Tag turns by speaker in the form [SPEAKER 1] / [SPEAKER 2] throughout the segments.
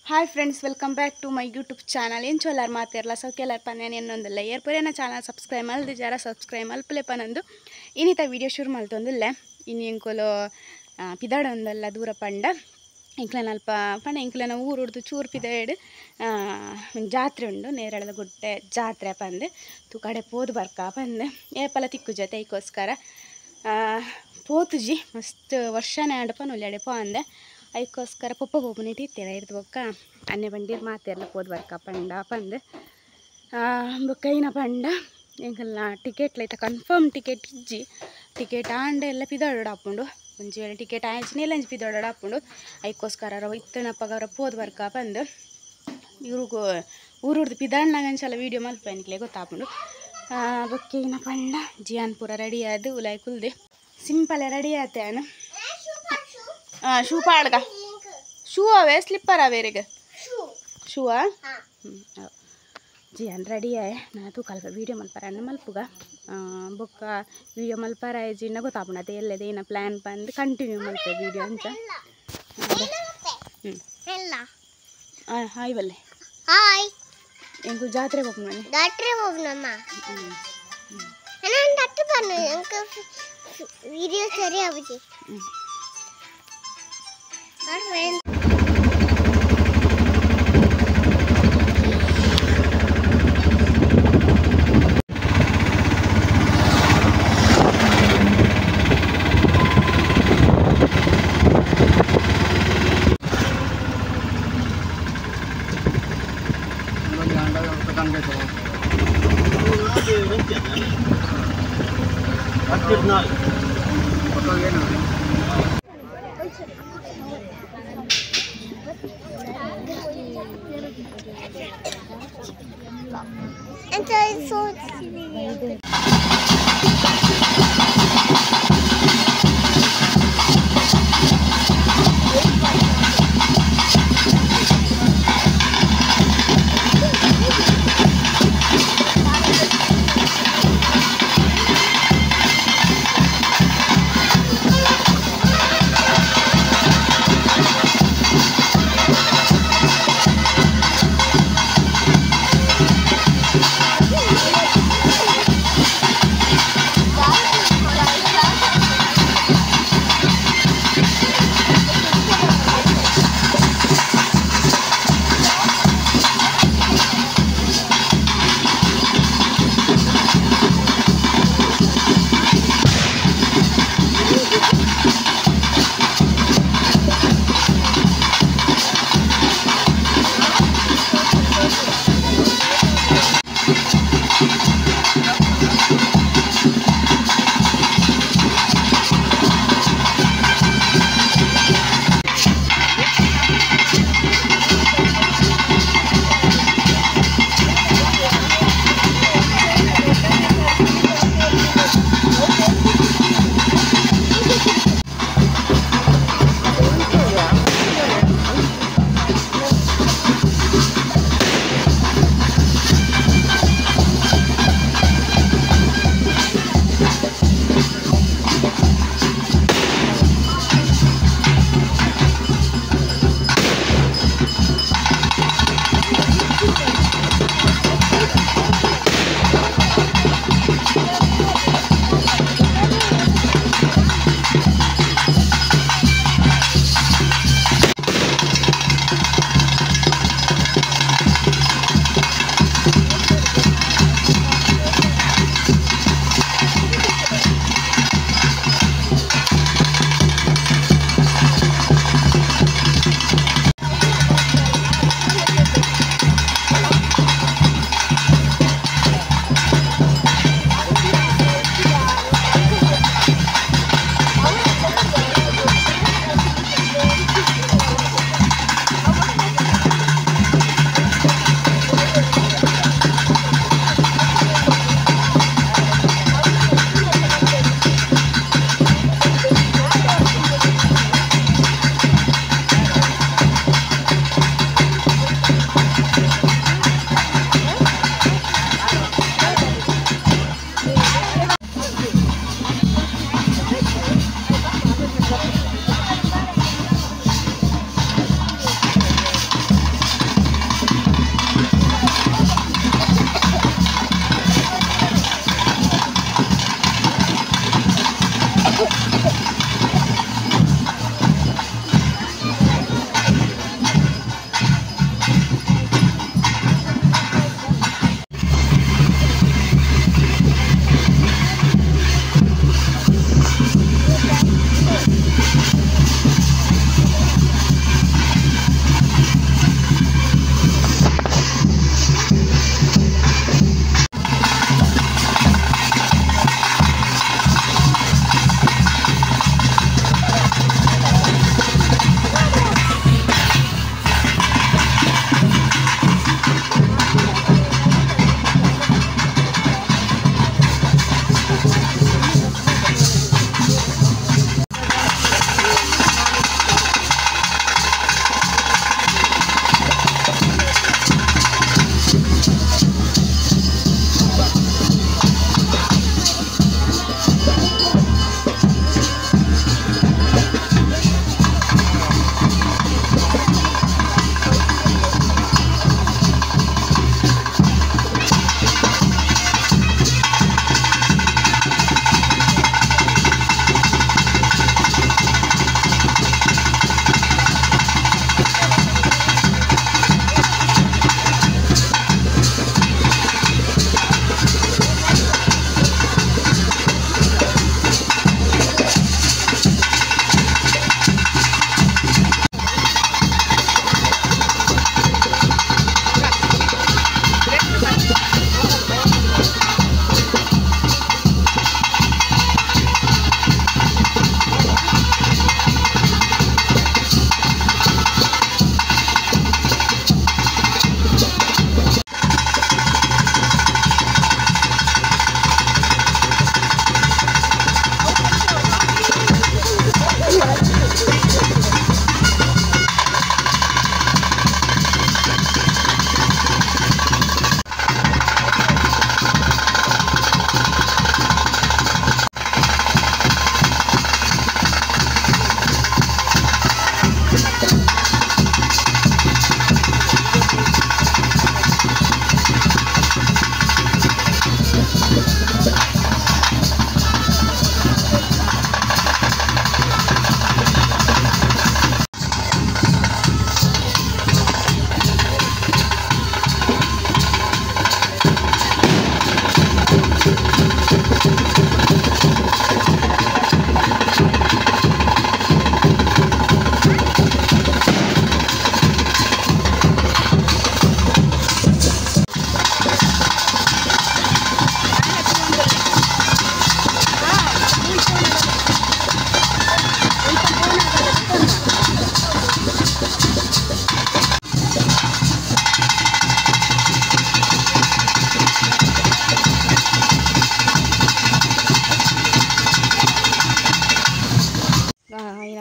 [SPEAKER 1] Hi friends, welcome back to my YouTube channel. ಎಂಚೋಲಾರ್ ಮಾತಿರಲ್ಲ ಸೌಕ್ಯಲಾರ್ ಪನ್ಯಾನ ಎನ್ನೊಂದಿಲ್ಲ ಏರ್ಪುರೇನ ಚಾನಲ್ ಸಬ್ಸ್ಕ್ರೈಬ್ ಮಲ್ದು ಜರ ಸಬ್ಸ್ಕ್ರೈಬ್ ಮಲ್ಪಲೆ ಪನಂದು ಇನ್ನಿತ ವೀಡಿಯೋ ಶುರು ಮಲ್ತೊಂದಿಲ್ಲ. ಇನ್ನು ಎಂಕೊಲು ಪಿದಾಡೊಂದಲ್ಲ ದೂರ ಪಂಡ ಎಂಕ್ಲೆನ ಅಲ್ಪ ಪಂಡ ಎಂಕ್ಲೆನ ಊರುಡ್ದು ಚೂರು ಪಿದಾಡು ಜಾತ್ರೆ ಉಂಡು, ನೇರಳದ ಗುಡ್ಡೆ ಜಾತ್ರೆ ಪಂದು ತೂಕಡೆ ಪೋದು ಬರ್ಕ ಪಂದು ಏಪಲ ತಿಕ್ಕು ಜೊತೆ ಐಕೋಸ್ಕರ ಪೋತುಜಿ ಮಸ್ತ್ ವರ್ಷನೇ ಆಂಡಪ್ಪ ನೊಲ್ಯಾಡೆ ಪೋ ಅಂದೆ ಐಕೋಸ್ಕರ ಪೊಪ್ಪ ಪೋಪುನಿಟ್ಟು ಇತ್ತೇವೆ ಇರ್ದು ಬೊಕ್ಕ ಅನ್ನೆ ಬಂಡೀರು ಮಾತೆಲ್ಲ ಪೋದು ಬರ್ಕ ಪಂಡ ಪಂದು ಬೊಕ್ಕ ಐನ ಪಂಡ ಎಂಕಲ್ನ ಟಿಕೆಟ್ ಲೈತ ಕನ್ಫರ್ಮ್ ಟಿಕೆಟ್ ಇಜ್ಜಿ ಟಿಕೆಟ್ ಆಂಡ ಎಲ್ಲ ಪಿದಾಡೋಡು ಆಪುಂಡು ಒಂಜಿ ವೇಳೆ ಟಿಕೆಟ್ ಆಯ್ಚಿನ ಎಲ್ಲ ಅಂಚಿ ಪಿದಾಡೋಡು ಆಪುಂಡು ಐಕೋಸ್ಕರ ಇತ್ತನಪ್ಪಗ ಅವರ ಪೋದು ಬರ್ಕ ಪಂದು ಇವ್ರಿಗೂ ಊರುಡ್ದು ಪಿದಾಡ್ನಾಗ ಅಂಚಲ ವೀಡಿಯೋ ಮಲ್ಪ ಎನ್ಕ್ಲೆ ಗೊತ್ತಾಪುಂಡು. ಬೊಕ್ಕ ಐನ ಪಂಡ ಜಿಯಾನ್ ಪೂರ ರೆಡಿ ಆದು ಉಲಾಯ್ ಕುಲ್ದೆ ಸಿಂಪಲ್ ರೆಡಿ ಆತೇನು. ಶೂ ಪಾಡ್ಗ ಶೂ ಅವೇ ಸ್ಲಿಪ್ಪರ್ ಅವೇರಿಗೆ ಶೂವಾ ಜಿಯಾನ್ ರೆಡಿ ಆಯೆ. ನಾ ತೂಕಲ್ಪ ವೀಡಿಯೋ ಮಲ್ಪರ ಅನ್ನ ಮಲ್ಪುಗ ಬೊಕ್ಕ ವೀಡಿಯೋ ಮಲ್ಪರ ಜಿನ್ನ ಗೊತ್ತಾಪುಂಡು ಅದೇ ಎಲ್ಲದೆ ಏನ ಪ್ಲ್ಯಾನ್ ಬಂದು ಕಂಟಿನ್ಯೂ ಮಲ್ಪೆ ವೀಡಿಯೋ ಅಂಚ. ಹ್ಞೂ ಹಾಯ್ ಬಲ್ಲೆ
[SPEAKER 2] ಹಾಯ್
[SPEAKER 1] ಎಂಕು ಜಾತ್ರೆ ಹೋಗ್ನ
[SPEAKER 2] ಜಾತ್ರೆ ಹೋಗ್ನಮ್ಮ ನಾನು ಡಾಕ್ಟರ್ ಬನ್ನು ಎಂಕು ವಿಡಿಯೋ ಸರಿ ಆಗುಜಿ. And I saw it.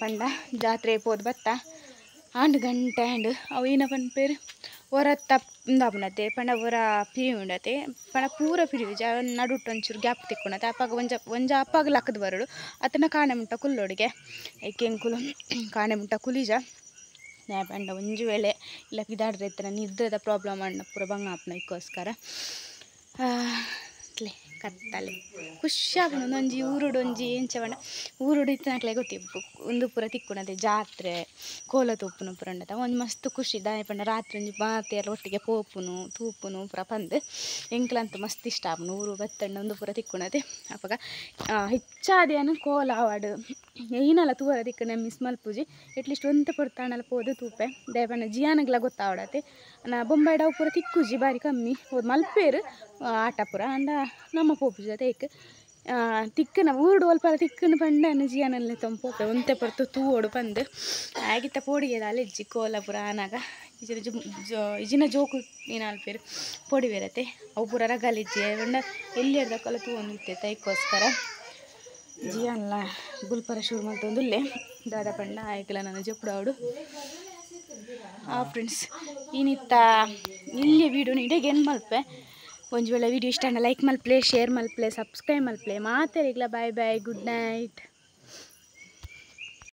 [SPEAKER 1] ಪಂಡ ಜಾತ್ರೆ ಪೋದು ಬತ್ತ ಆಂಡ್ ಗಂಟೆ ಆಂಡ್ ಅವು ಏನ ಪನ್ಪೇರು ಒರ ತಪ್ಪುಂದಾಪುನತೆ ಪಂಡ ಒರ ಪಿರಿಯುಂಡತೆ ಪಂಡ ಪೂರ ಪಿರಿಯುಜ ನಡುಟ್ಟು ಒಂಚೂರು ಗ್ಯಾಪ್ ತಿಕ್ಕುನತೆ ಅಪಗ ಒಂಜ ಒಂಜ ಅಪ್ಪಗ ಲಕ್ಕದ ಬರಡು ಅತನ ಕಾಣೆ ಮುಟ್ಟ ಕುಲ್ಲೋಡಿಗೆ ಏಕೆ ಎಂಕುಲು ಕಾಣೆ ಮುಟ್ಟ ಕುಲಿಜ ನ್ಯಾಯ ಪಂಡ ಒಂಜಿ ವೇಳೆ ಇಲ್ಲ ಪಿದಾಡ್ರೆ ಇತ್ತನ ನಿದ್ರೆದ ಪ್ರಾಬ್ಲಮ್ ಅಣ್ಣ ಪೂರ ಬಂಗ ಆಪುನ ಐಕ್ಕೋಸ್ಕರ ಅತ್ಲೆ ಕತ್ತಲೆ ಖುಷಿ ಆಪುಂಡು ಒಂಜಿ ಊರುಡು ಒಂಜಿ ಎಂಚ ಪಂಡ ಊರುಡು ಇತ್ತಿನಕ್ಲೆ ಗೊತ್ತಿಪ್ಪು ಉಂದು ಪೂರ ತಿಕ್ಕುನತೆ ಜಾತ್ರೆ ಕೋಲ ತೂಪುನು ಪೂರ ಉಂಡತ ಒಂಜಿ ಮಸ್ತ್ ಖುಷಿ ದಾಯೆ ಪಂಡ ರಾತ್ರಿ ಒಂಜಿ ಮಾತೆರ್ಲ ಒಟ್ಟಿಗೆ ಪೋಪುನು ತೂಪುನು ಪೂರ ಪಂದ್ ಎಂಕ್ಲಂತೂ ಮಸ್ತ್ ಇಷ್ಟ ಆಪುಂಡು ಊರು ಬತ್ತಂಡ ಉಂದು ಪೂರ ತಿಕ್ಕುನತೆ ಅಪಗ ಹೆಚ್ಚಾದ್ ಕೋಲ ಆವಡ್ ಏನಲ ತೂವರ ತಿಕ್ಕುನ ಮಿಸ್ ಮಲ್ಪುಜಿ ಎಟ್ಲೀಸ್ಟ್ ಒಂತೆ ಪೊರ್ತಾಂಡಲ ಪೋದು ತೂಪೆ ದಾಯೆ ಪಂಡ ಜಿಯಾನಗ್ಲ ಗೊತ್ತಾವಡತೆ ನಾ ಬೊಂಬಾಯ್ಡ್ ಅವು ಪೂರ ತಿಕ್ಕುಜಿ ಬಾರಿ ಕಮ್ಮಿ ಹೋದ್ ಮಲ್ಪೇರು ಆಟ ಪೂರ ಅಂಡ ನಮ್ಮ ಪೋಪುಜಿ ಅತೆ ಏಕ್ ತಿಕ್ಕನ ಊರುಡು ಒಲ್ಪ ತಿಕ್ಕನ ಪಂಡ ಜಿಯಾನಲ್ಲೆ ತೊಂಪೋಪೆ ಒಂತೆ ಪೊರ್ತು ತೂವೊಡು ಪಂದ್ ಆಗಿತ್ತ ಪೋಡಿಗೆ ಅಲೆಜ್ಜಿ ಕೋಲ ಪೂರ ಆನಾಗ ಇಜಿನ ಇಜಿನ ಜೋಕು ಏನಾಲ್ಪೇರು ಪೊಡಿ ಬೇರತೆ ಅವು ಪೂರ ರಗಲಿಜ್ಜಿ ಪಂಡ ಎಲ್ಲಿ ಎರ್ದಕ್ಕೆಲ್ಲ ತೂವೊಂದಿತ್ತೆ ಐಕ್ಕೋಸ್ಕರ ಜಿಯಾನ್ಲ ಬುಲ್ಪರ ಶುರು ಮಲ್ತೊಂದುಲ್ಲೆ ದಾದ ಪಂಡ ಆಯ್ಕಲ ನನ್ನ ಜಪ್ಪುಡಾವಡು ಆ ಫ್ರೆಂಡ್ಸ್ ಇನಿತ್ತ ಇಲ್ಲಿ ವೀಡಿಯೋನ ಇಡೆಗೆ ಏನು ಮಲ್ಪೆ ಒಂಜಿ ವೇಳೆ ವೀಡಿಯೋ ಇಷ್ಟ ಲೈಕ್ ಮಲ್ಪ್ಲೆ ಶೇರ್ ಮಲ್ಪ್ಲೆ ಸಬ್ಸ್ಕ್ರೈಬ್ ಮಲ್ಪ್ಲೆ ಮಾತೆರಿಗ್ಲ ಬಾಯ್ ಬಾಯ್ ಗುಡ್ ನೈಟ್.